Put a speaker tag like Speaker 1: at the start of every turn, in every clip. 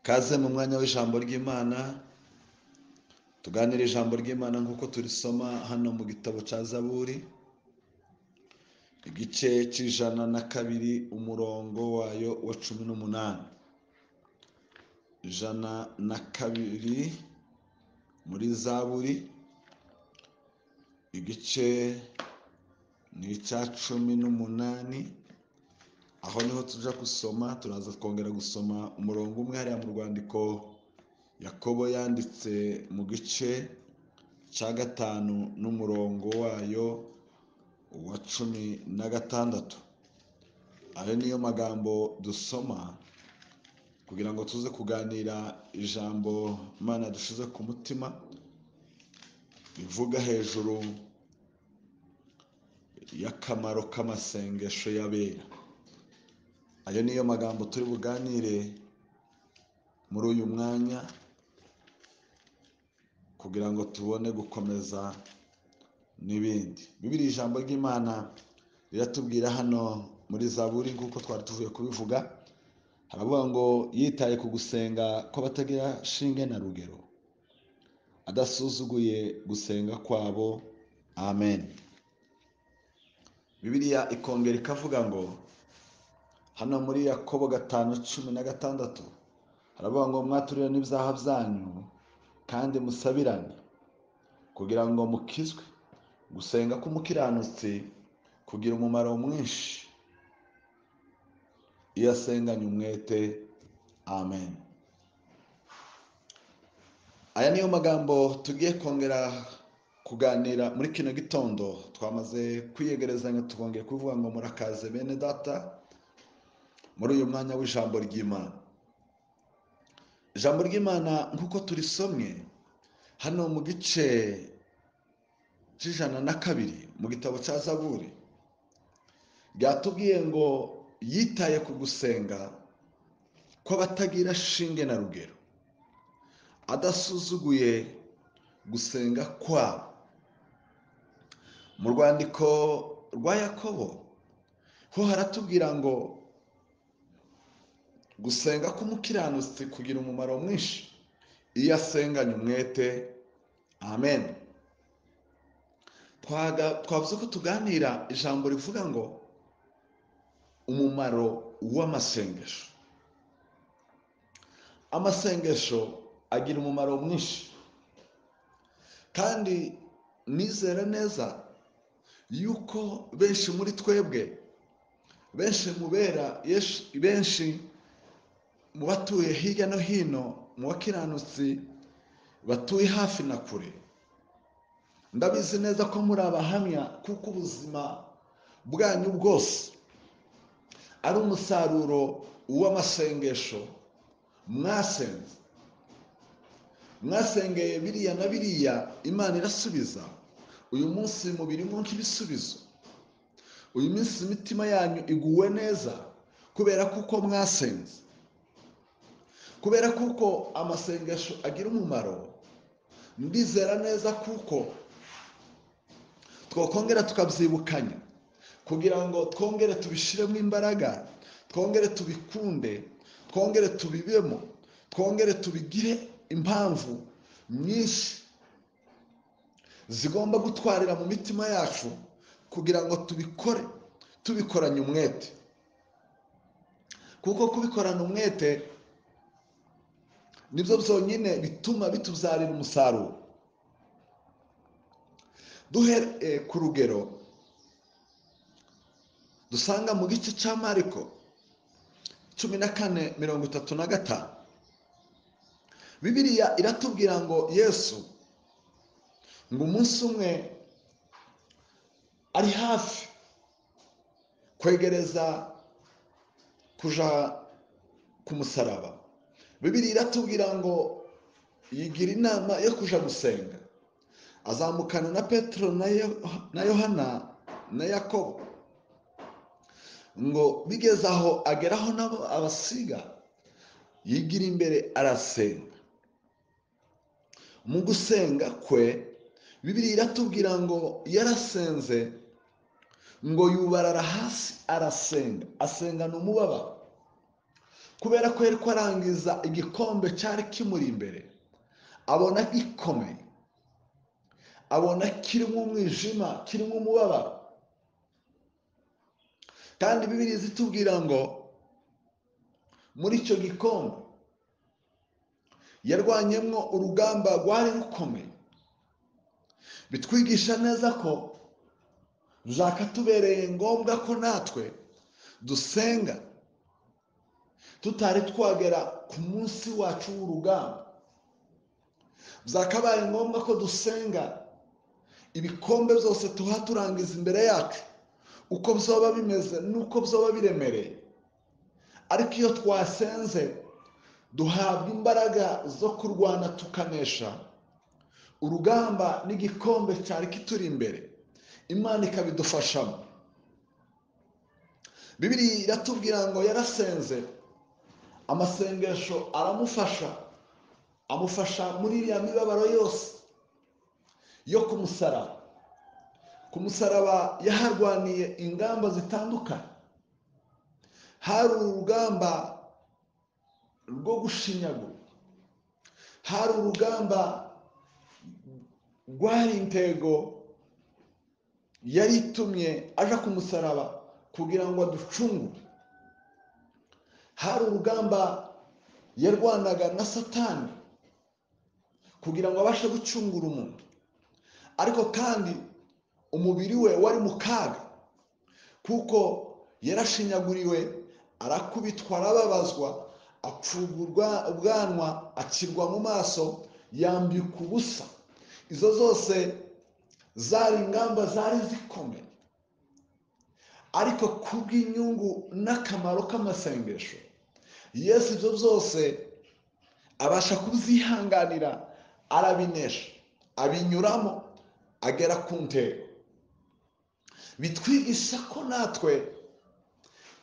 Speaker 1: Kaze mu mwanya w'ijambo ry'Imana, tuganire ijambo ry'Imana nk'uko turisoma hano mu gitabo cya Zaburi, igice c'102 umurongo wayo wa 18. 102 muri Zaburi, igice ni icya 18. Aho niho tuja gusoma, turaza twongera gusoma umurongo umwe hariya mu rwandiko Yakobo yanditse mu gice cya 5 n'umurongo wayo wa 16. Ayo niyo magambo dusoma kugira ngo tuze kuganira ijambo Imana dushize ku mutima rivuga hejuru y'akamaro k'amasengesho y'abera. Ayo niyo magambo turi buganire muri uyu mwanya kugira ngo tubone gukomeza n'ibindi. Bibiliya ijambo ry'Imana riratubwira hano muri Zaburi nk'uko twari tuvuye kubivuga, haravuga ngo yitaye ku gusenga kw'abatagira shinge na rugero, adasuzuguye gusenga kwabo. Amen. Bibiliya ikongera ikavuga ngo hano muri Yakobo 5:16 haravuga ngo mwaturire n'ibyaha byanyu kandi musabirane kugira ngo mukizwe. Gusenga k'umukiranutsi kugira umumaro mwinshi iyo asenganye umwete. Amen. Aya niyo magambo tugiye kongera kuganira muri kino gitondo. Twamaze kwiyegerezanya tukongera kuvuga ngo murakaze bene data muri uyu mwanya w'ijambo ry'Imana. Ijambo ry'Imana nk'uko turisomwe hano mu gice c'102 mu gitabo cya Zaburi, ryatubwiye ngo yitaye ku gusenga kw'abatagira shinge na rugero, adasuzuguye gusenga kwabo. Mu rwandiko rwa Yakobo ho haratubwira ngo gusenga k'umukiranutsi kugira umumaro mwinshi iyo asenganye umwete. Amen. Twavuze ko tuganira ijambo rivuga ngo umumaro w'amasengesho. Amasengesho agira umumaro mwinshi, kandi nizera neza yuko benshi muri twebwe, benshi mubera, benshi mu batuye hirya no hino, mu bakiranutsi batuye hafi na kure, ndabizi neza ko muri abahamya, kuko ubuzima bwanyu bwose ari umusaruro w'amasengesho mwasenze. Mwasengeye biriya na biriya, Imana irasubiza. Uyu munsi mubirimo nk'ibisubizo. Uyu munsi imitima yanyu iguwe neza kubera kuko mwasenze, kubera kuko amasengesho agira umumaro. Ndizera neza kuko twakongera tukabyibukanya kugira ngo twongere tubishiremo imbaraga, twongere tubikunde, twongere tubibemo, twongere tubigire impamvu nyinshi zigomba gutwarira mu mitima yacu kugira ngo tubikore tubikoranye umwete. Kuko kubikorana umwete nibyo byonyine bituma bituzarira umusaruro. Duhere ku rugero dusanga mu gice cya Mariko 14:35. Bibiliya iratubwira ngo Yesu ngo umunsi umwe ari hafi kwegereza kuja ku musaraba, Bibiliya iratubwira ngo yigira inama yo kuja gusenga, azamukana na Petero na Yohana na Yakobo. Ngo bigeze aho ageraho nabo abasiga, yigira imbere arasenga. Mu gusenga kwe Bibiliya iratubwira ngo yarasenze, ngo yubarara hasi arasenga, asengana umubabaro. Kubera ko yari kwarangiza igikombe cyari kimuri imbere, abona gikomeye, abona kirimo umwijima, kirimo umubabaro. Kandi Bibiliya zitubwira ngo muri icyo gikombe yarwanyemwo urugamba rwari rukomeye. Bitwigisha neza ko byakatubereye ngombwa ko natwe dusenga tutari twagera ku munsi wacu w'urugamba. Byakabaye ngombwa ko dusenga ibikombe byose tuha turangiza imbere yacu, uko byoba bimeze n'uko byoba biremereye. Ariko iyo twasenze duhabwa imbaraga zo kurwana tukanesha urugamba n'igikombe cyari kituri imbere, Imana ikabidufashamo. Bibiliya iratubwira ngo yarasenze, amasengesho aramufasha, amufasha muri iriya mibabaro yose yo ku musaraba. Ku musaraba yaharwaniye ingamba zitandukanye. Hari urugamba rwo gushinyagura, hari urugamba rwari intego yari itumye aja ku musaraba kugira ngo aducungure. Hari urugamba yarwanaga na Satani kugira ngo abashe gucungura umuntu, ariko kandi umubiri we wari mu kaga, kuko yarashinyaguriwe, arakubitwa, arababazwa, apfugurwa ubwanwa, akirwa mu maso, yambikwa ubusa. Izo zose zari ingamba zari zikomeye, ariko kubw'inyungu n'akamaro k'amasengesho Yesu ibyo byose abasha kubyihanganira, arabinesha, abinyuramo, agera ku ntego. Bitwigisha ko natwe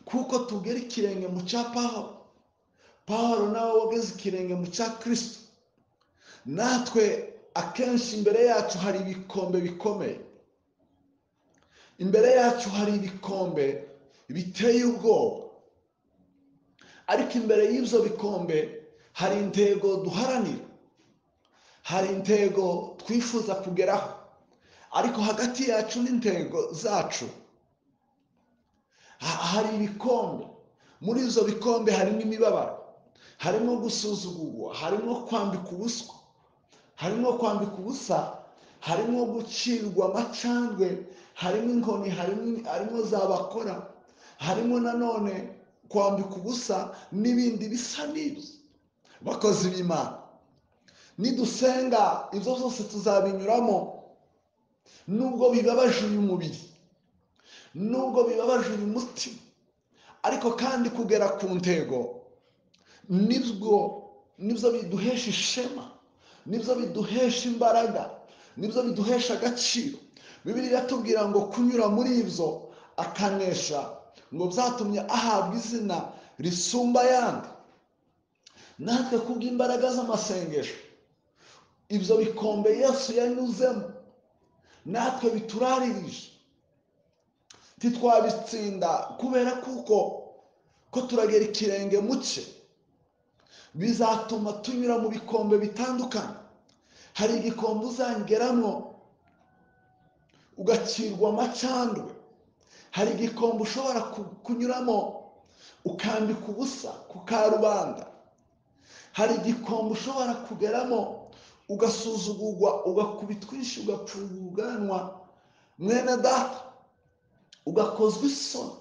Speaker 1: kuko tugera ikirenge mu cya Pawulo, Pawulo nawe wageze ikirenge mu cya Kristo, natwe akenshi imbere yacu hari ibikombe bikomeye, imbere yacu hari ibikombe biteye ubwoba, ariko imbere y'ibyo bikombe hari intego duharanira, hari intego twifuza kugeraho. Ariko hagati yacu n'intego zacu hari ibikombe. Muri izo bikombe harimo imibabaro, harimo gusuzugurwa, harimo kwambika ubuswa, harimo kwambika ubusa, harimo gucirwa amacandwe, harimo inkoni, harimo zabakora, harimo nanone kwambika ubusa n'ibindi bisa n'ibyo. Bakozi b'Imana, nidusenga ibyo byose tuzabinyuramo, nubwo bibabaje uyu mubiri, nubwo bibabaje uyu mutima, ariko kandi kugera ku ntego nibyo biduhesha ishema, nibyo biduhesha imbaraga, nibyo biduhesha agaciro. Bibiliya iratubwira ngo kunyura muri ibyo akanesha, ngo byatumye ahabwa izina risumba ayandi. Natwe kubw'imbaraga z'amasengesho, ibyo bikombe Yesu yanyuzemo natwe bituraririje, titwabitsinda kubera kuko ko turagera ikirenge muce. Bizatuma tunyura mu bikombe bitandukanye. Hari igikombe uzangeramo ugacirwa amacandwe, hari igikombe ushobora kunyuramo ukambika ubusa ku karubanda, hari igikombe ushobora kugeramo ugasuzugurwa, ugakubitwa inshi, ugapfurwa ubwanwa, mwene data, ugakozwa isoni.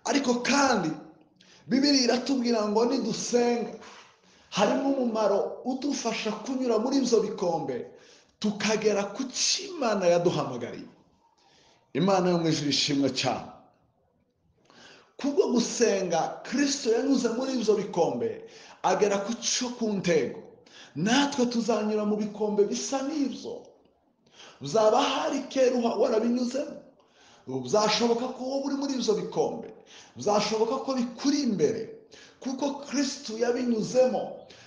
Speaker 1: Ariko kandi Bibiliya iratubwira ngo nidusenga harimo umumaro udufasha kunyura muri ibyo bikombe tukagera ku cyo Imana yaduhamagariye. Imana yo mu ijuru ishimwe cyane. Kubwo gusenga Kristo yanyuze muri ibyo bikombe agera ku cyo ku ntego. Natwe tuzanyura mu bikombe bisa n'ibyo. Uzaba hari kera warabinyuzemo, bizashoboka ko wowe uri muri ibyo bikombe, bizashoboka ko bikuri imbere, kuko Kristo yabinyuzemo,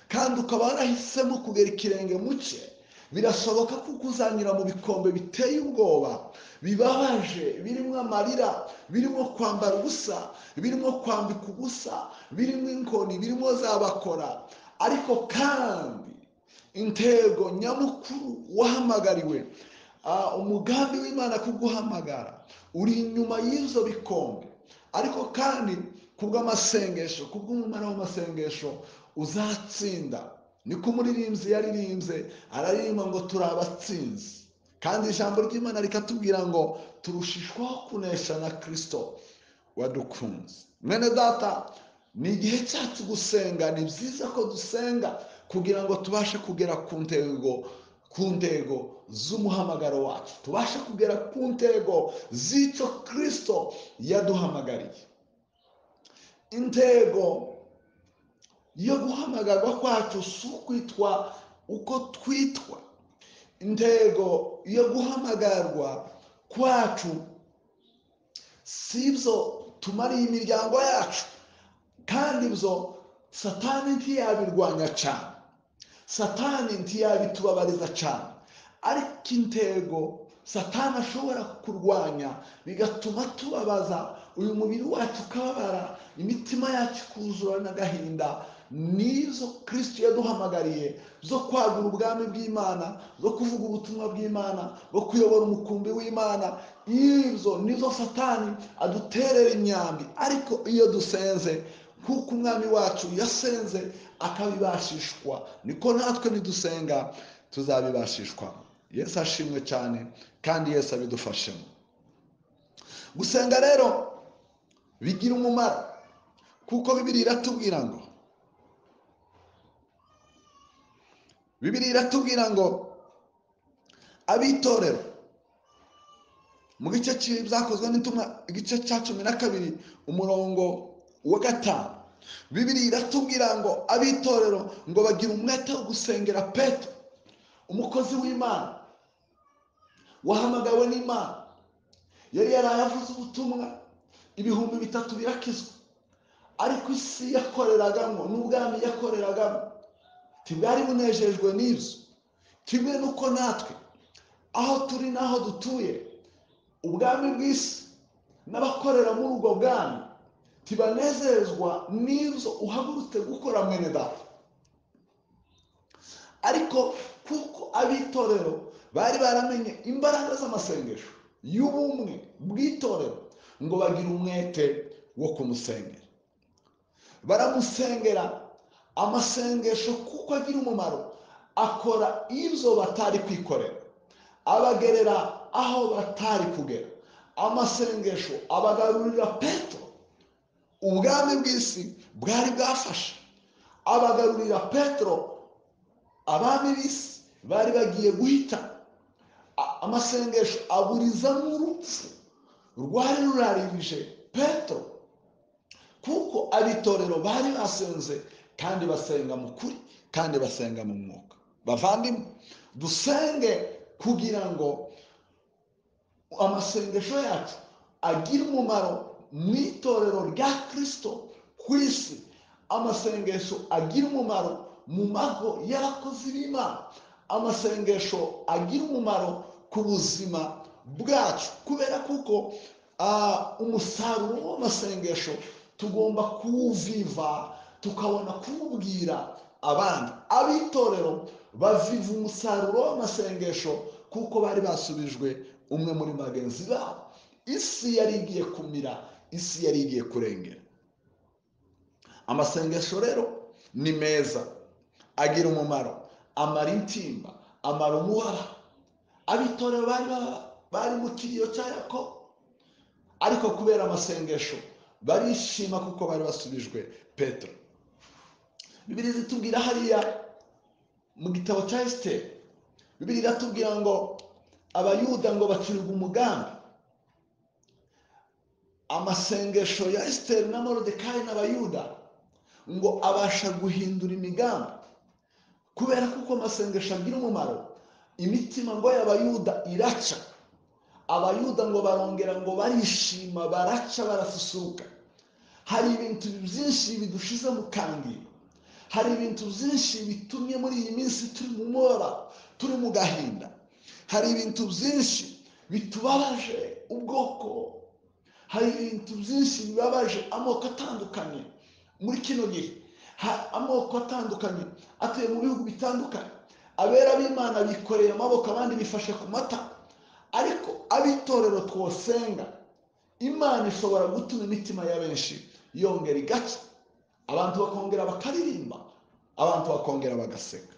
Speaker 1: kandi ukaba warahisemo kugera ikirenge muce. Birashoboka kuko uzanyura mu bikombe biteye ubwoba, bibabaje, birimo amarira, birimo kwambara ubusa, birimo kwambika ubusa, birimo inkoni, birimo zabakora. Ariko kandi intego nyamukuru wahamagariwe, umugambi w'Imana kuguhamagara uri inyuma y'ibyo bikombe. Ariko kandi kubw'amasengesho, kubw'umumaro w'amasengesho uzatsinda. Niko umuririmbyi yaririmbye, araririmba ngo turi abatsinzi. Kandi ijambo ry'Imana rikatubwira ngo turushishwaho kunesha na Kristo wadukunze. Mwene data, ni igihe cyacu gusenga. Ni byiza ko dusenga kugira ngo tubashe kugera ku ntego z'umuhamagaro wacu, tubashe kugera ku ntego z'icyo Kristo yaduhamagariye. Intego yo guhamagarwa kwacu si ukwitwa uko twitwa. Intego yo guhamagarwa kwacu si ibyo tumariye imiryango yacu, kandi ibyo Satani ntiyabirwanya cyane, Satani ntiyabitubabariza cyane. Ariko intego Satani ashobora kurwanya bigatuma tubabaza, uyu mubiri wacu ukababara, imitima yacu ikuzura n'agahinda, nizo Kristo yaduhamagariye zo kwagura ubwami bw'Imana, zo kuvuga ubutumwa bw'Imana, bwo kuyobora umukumbi w'Imana. Ibyo nizo Satani aduterera imyambi. Ariko iyo dusenze kuko umwami wacu yasenze akabibashishwa, niko natwe nidusenga tuzabibashishwa. Yesu ashimwe cyane, kandi Yesu abidufashemo. Gusenga rero bigira umumaro, kuko Bibiliya iratubwira ngo abitorero mu gice cy'ibyakozwe n'intumwa, igice cya 12 umurongo wa 5, Bibiliya iratubwira ngo abitorero ngo bagira umwete wo gusengera Petero, umukozi w'Imana wahamagawe n'Imana. Yari yaravuze ubutumwa, 3000 birakizwa, ariko isi yakoreragamo n'ubwami yakoreragamo ntibwari bunejejwe n'ibyo. Kimwe n'uko natwe aho turi n'aho dutuye, ubwami bw'isi n'abakorera muri ubwo bwami ntibanezezwa n'ibyo uhagurutse gukora, mwene data. Ariko kuko abitorero bari baramenye imbaraga z'amasengesho y'ubumwe bw'itorero, ngo bagira umwete wo kumusengera. Baramusengera. Amasengesho kuko agira umumaro, akora ibyo batari kwikorera, abagerera aho batari kugera. Amasengesho abagarurira Petero ubwami bw'isi bwari bwafashe, abagarurira Petero abami b'isi bari bagiye guhita. Amasengesho aburizamo urupfu rwari ruraririje Petero, kuko abitorero bari basenze, kandi basenga mu kuri, kandi basenga mu mwuka. Bavandimwe, dusenge kugira ngo amasengesho yacu agire umumaro mu itorero rya Kristo ku isi. Amasengesho agira umumaro mu mago y'abakozi b'Imana. Amasengesho agira umumaro ku buzima bwacu, kubera kuko umusaruro w'amasengesho tugomba kuwuviva, tukabona kuwubwira abandi. Abitorero baviva umusaruro w'amasengesho kuko bari basubijwe umwe muri bagenzi babo. Isi yari igiye kumira, isi yari igiye kurengera. Amasengesho rero ni meza, agira umumaro, amara intimba, amara umubabaro. Abitorero bari mu kiriyo cya Yakobo, ariko kubera amasengesho barishima kuko bari basubijwe Petero. Bibiliya itubwira hariya mu gitabo cya Esiteri, Bibiliya iratubwira ngo Abayuda ngo bacurirwa umugambi. Amasengesho ya Esiteri na Moridekayi n'Abayuda ngo abasha guhindura imigambi, kubera kuko amasengesho agira umumaro. Imitima ngo y'Abayuda iraca, Abayuda ngo barongera ngo barishima, baraca, barasusuruka. Hari ibintu byinshi bidushize mu kangiro, hari ibintu byinshi bitumye muri iyi minsi turi mu mubabaro, Turi mu gahinda, hari ibintu byinshi bitubabaje ubwoko, hari ibintu byinshi bibabaje amoko atandukanye muri kino gihe. Amoko atandukanye atuye mu bihugu bitandukanye, abera b'Imana bikoreye amaboko, abandi bifashe ku mata. Ariko ab'itorero twosenga, Imana ishobora gutuma imitima ya benshi yongera igaca, abantu bakongera bakaririmba, abantu bakongera bagaseka.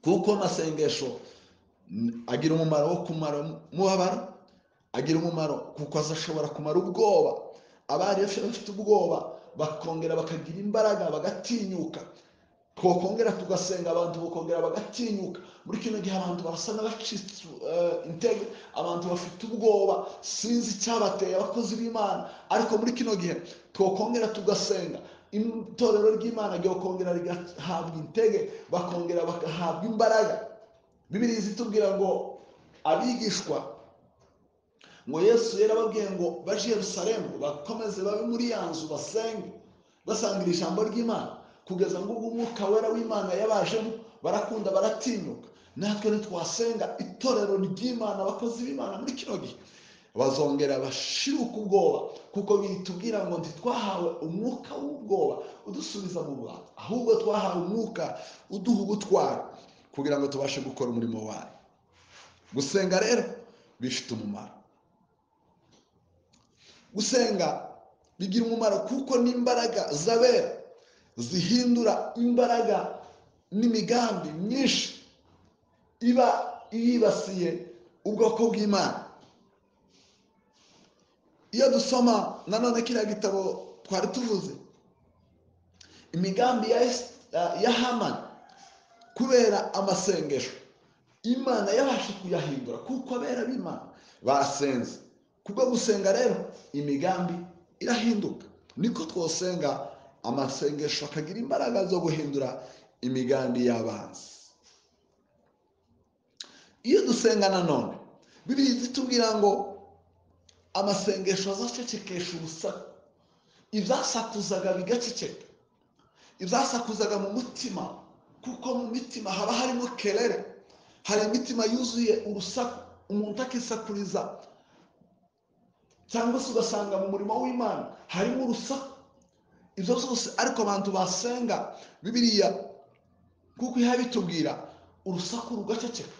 Speaker 1: Kuko amasengesho agira umumaro wo kumara umubabaro, agira umumaro kuko azashobora kumara ubwoba. Abari bafite ubwoba bakongera bakagira imbaraga, bagatinyuka. Twakongera tugasenga, abantu bakongera bagatinyuka. Muri kino gihe abantu barasa n'abacitse intege, abantu bafite ubwoba, sinzi icyabateye abakozi b'Imana. Ariko muri kino gihe twakongera tugasenga, itorero ry'Imana ryokongera rigahabwa intege, bakongera bagahabwa imbaraga. Bibiliya itubwira ngo abigishwa, ngo Yesu yarababwiye ngo baje Yerusalemu bakomeze babe muri ya nzu basenge, basangira ijambo ry'Imana kugeza ngo ubwo umwuka wera w'Imana yabajemo, barakunda baratinyuka. Natwe nitwasenga, itorero ry'Imana, abakozi b'Imana muri kino gihe bazongera bashiruka ubwoba, kuko bitubwira ngo ntitwahawe umwuka w'ubwoba udusubiza mu bubata, ahubwo twahawe umwuka uduha ubutwari kugira ngo tubashe gukora umurimo wayo. Gusenga rero bifite umumaro. Gusenga bigira umumaro kuko n'imbaraga z'abera zihindura imbaraga n'imigambi myinshi iba yibasiye ubwoko bw'Imana. Iyo dusoma nanone kiriya gitabo twari tuvuze, imigambi ya Hamani, kubera amasengesho Imana yabasha kuyahindura, kuko abera b'Imana basenze. Kubwo gusenga rero imigambi irahinduka. Niko twosenga, amasengesho akagira imbaraga zo guhindura imigambi y'abanzi. Iyo dusenga nanone, Bibiliya itubwira ngo amasengesho azacecekesha urusaku, ibyasakuzaga bigaceceka, ibyasakuzaga mu mutima, kuko mu mitima haba harimo kerere, hari imitima yuzuye urusaku, umuntu akisakuriza, cyangwa se ugasanga mu murimo w'Imana harimo urusaku. Ibyo byose ariko abantu basenga, Bibiliya kuko ihabitubwira, urusaku rugaceceka.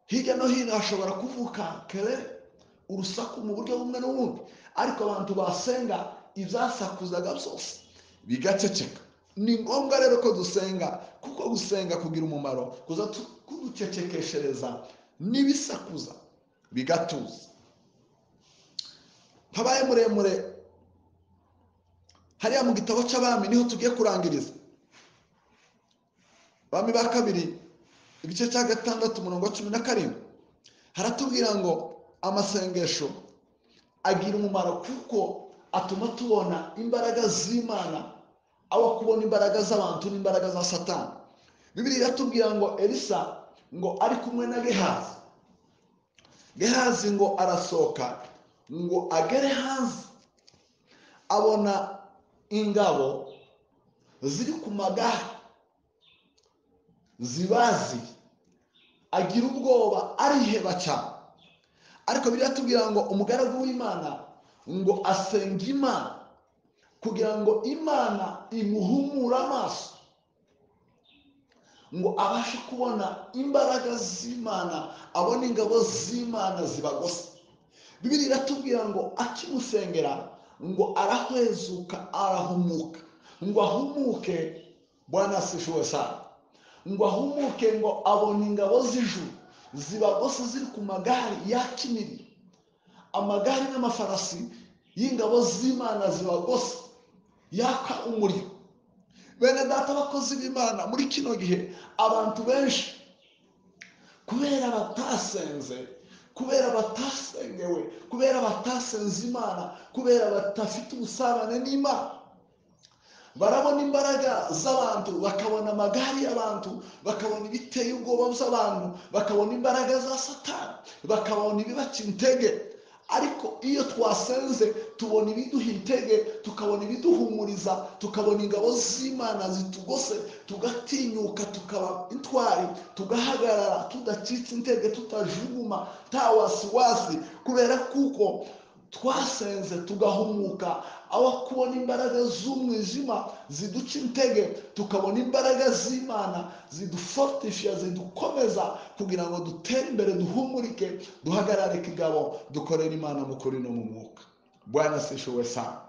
Speaker 1: Hirya no hino hashobora kuvuka kerere, urusaku mu buryo bumwe n'ubundi, ariko abantu basenga ibyasakuzaga byose bigaceceka. Ni ngombwa rero ko dusenga, kuko gusenga kugira umumaro, kuza kuducecekeshereza n'ibisakuza bigatuza. Habaye muremure hariya mu gitabo cy'Abami niho tugiye kurangiriza. Abami ba kabiri igice cya 6 umurongo wa 17 haratubwira ngo amasengesho agira umumaro kuko atuma tubona imbaraga z'Imana, aho kubona imbaraga z'abantu n'imbaraga za Satani. Bibiliya iratubwira ngo Elisa ngo ari kumwe na Gehazi. Gehazi ngo arasohoka ngo agere hanze, abona ingabo ziri ku magare zibazi, agira ubwoba ariheba cyane. Ariko biratubwira ngo umugaragu w'Imana ngo asenga Imana kugira ngo Imana imuhumure amaso, ngo abashe kubona imbaraga z'Imana, abone ingabo z'Imana zibagose. Bibiliya iratubwira ngo akimusengera ngo arahwezuka, arahumuka, ngo ahumuke. Bwana asifiwe sana. Ngo ahumuke, ngo abone ingabo z'ijuru zibagose ziri ku magare yakiniriye, amagare n'amafarasi y'ingabo z'Imana zibagose yaka umuriro. Bene data abakozi b'Imana, muri kino gihe abantu benshi kubera batasenze, kubera batasengewe, kubera batasenze Imana, kubera batafite ubusabane n'Imana, barabona imbaraga z'abantu, bakabona amagare y'abantu, bakabona ibiteye ubwoba by'abantu, bakabona imbaraga za Satani, bakabona ibibaca intege. Ariko iyo twasenze tubona ibiduha intege, tukabona ibiduhumuriza, tukabona ingabo z'Imana zitugose, tugatinyuka, tukaba intwari, tugahagarara tudacitse intege, tutajuguma, nta wasiwasi, kubera kuko twasenze tugahumuka. Aho kubona imbaraga z'umwijima ziduca intege, tukabona imbaraga z'Imana zidufortifia, zidukomeza kugira ngo dutere imbere, duhumurike, duhagarare kigabo, dukorere Imana mu kuri no mu mwuka. Bwana asifiwe sana.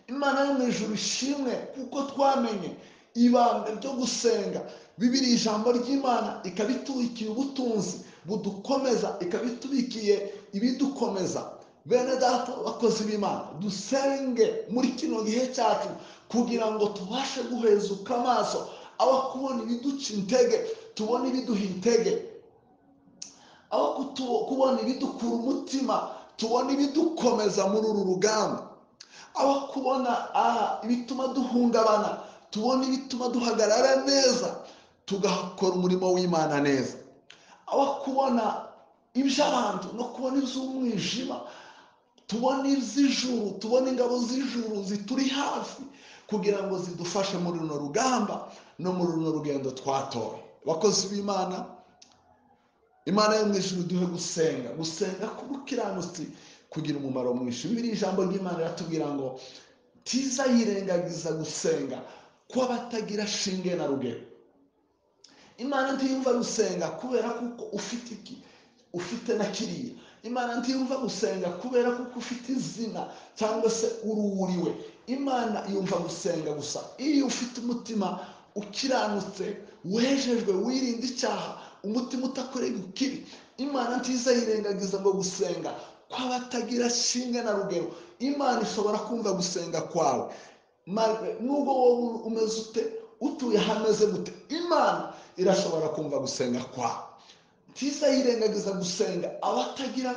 Speaker 1: Imana yo mu ijuru ishimwe kuko twamenye ibanga ryo gusenga. Bibiliya ijambo ry'Imana ikabitubikiye ubutunzi budukomeza, ikabitubikiye ibidukomeza. Bene data bakozi b'Imana, dusenge muri kino gihe cyacu kugira ngo tubashe guhezuka amaso, aho kubona ibiduca intege tubone ibiduha intege, aho kubona ibidukura umutima tubone ibidukomeza muri uru rugamba, aho kubona ibituma duhungabana tubone ibituma duhagarara neza, tugakora umurimo w'Imana neza, aho kubona iby'abantu no kubona iby'umwijima tubone iby'ijuru, tubone ingabo z'ijuru zituri hafi kugira ngo zidufashe muri runo rugamba no muri runo rugendo twatoye. Bakozi b'Imana, Imana yo mu ijuru duhe gusenga, gusenga k'umukiranutsi kugira umumaro mwinshi. Bibiliya ijambo ry'Imana iratubwira ngo tiza yirengagiza gusenga kw'abatagira shinge na rugero. Imana ntiyumva gusenga kubera kuko ufite iki, ufite na kiriya. Imana ntiyumva gusenga kubera kuko ufite izina cyangwa se uruwuriwe. Imana yumva gusenga gusa iyo ufite umutima ukiranutse, wejejwe, wirinda icyaha, umutima utakorera ikibi. Imana ntiza yirengagiza ngo gusenga kw'abatagira shinge na rugero. Imana ishobora kumva gusenga kwawe nubwo wowe umeze ute, utuye hameze gute, Imana irashobora kumva gusenga kwawe. Ntiza yirengagiza gusenga abatagira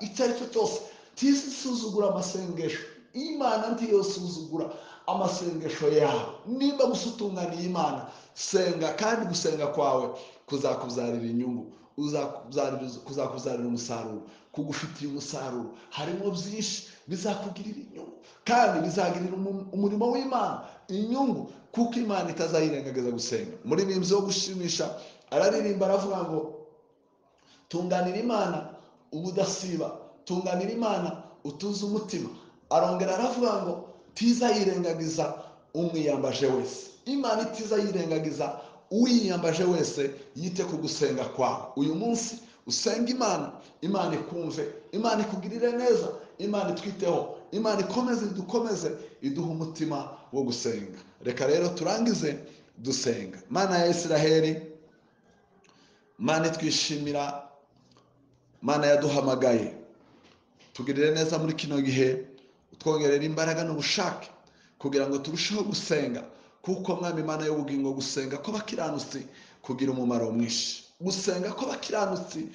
Speaker 1: icyo ari cyo cyose. Ntiza isuzugura amasengesho. Imana ntiyosuzugura amasengesho yawe. Nimba gusa utunganiye Imana, senga, kandi gusenga kwawe kuzakubyarira inyungu, kuzakubyarira umusaruro, kugufitiye umusaruro. Harimo byinshi bizakugirira inyungu kandi bizagirira umurimo w'Imana inyungu, kuko Imana itazayirengagiza gusenga. Muri bimwe wo gushimisha araririmba aravuga ngo tunganira Imana ubudasiba, tunganira Imana utuze umutima. Arongera aravuga ngo tizayirengagiza umwiyambaje wese. Imana itizayirengagiza uwiyambaje wese, yite ku gusenga kwawe. Uyu munsi usenga Imana, Imana ikumve, Imana ikugirire neza, Imana itwiteho, Imana ikomeze idukomeze, iduhe umutima wo gusenga. Reka rero turangize dusenga. Mana ya Israheli, Mana twishimira, Mana yaduhamagaye, tugirire neza muri kino gihe, utwongerera imbaraga n'ubushake kugira ngo turusheho gusenga, kuko Mwami Imana y'ubugingo, gusenga kw'abakiranutsi kugira umumaro mwinshi, gusenga kw'abakiranutsi.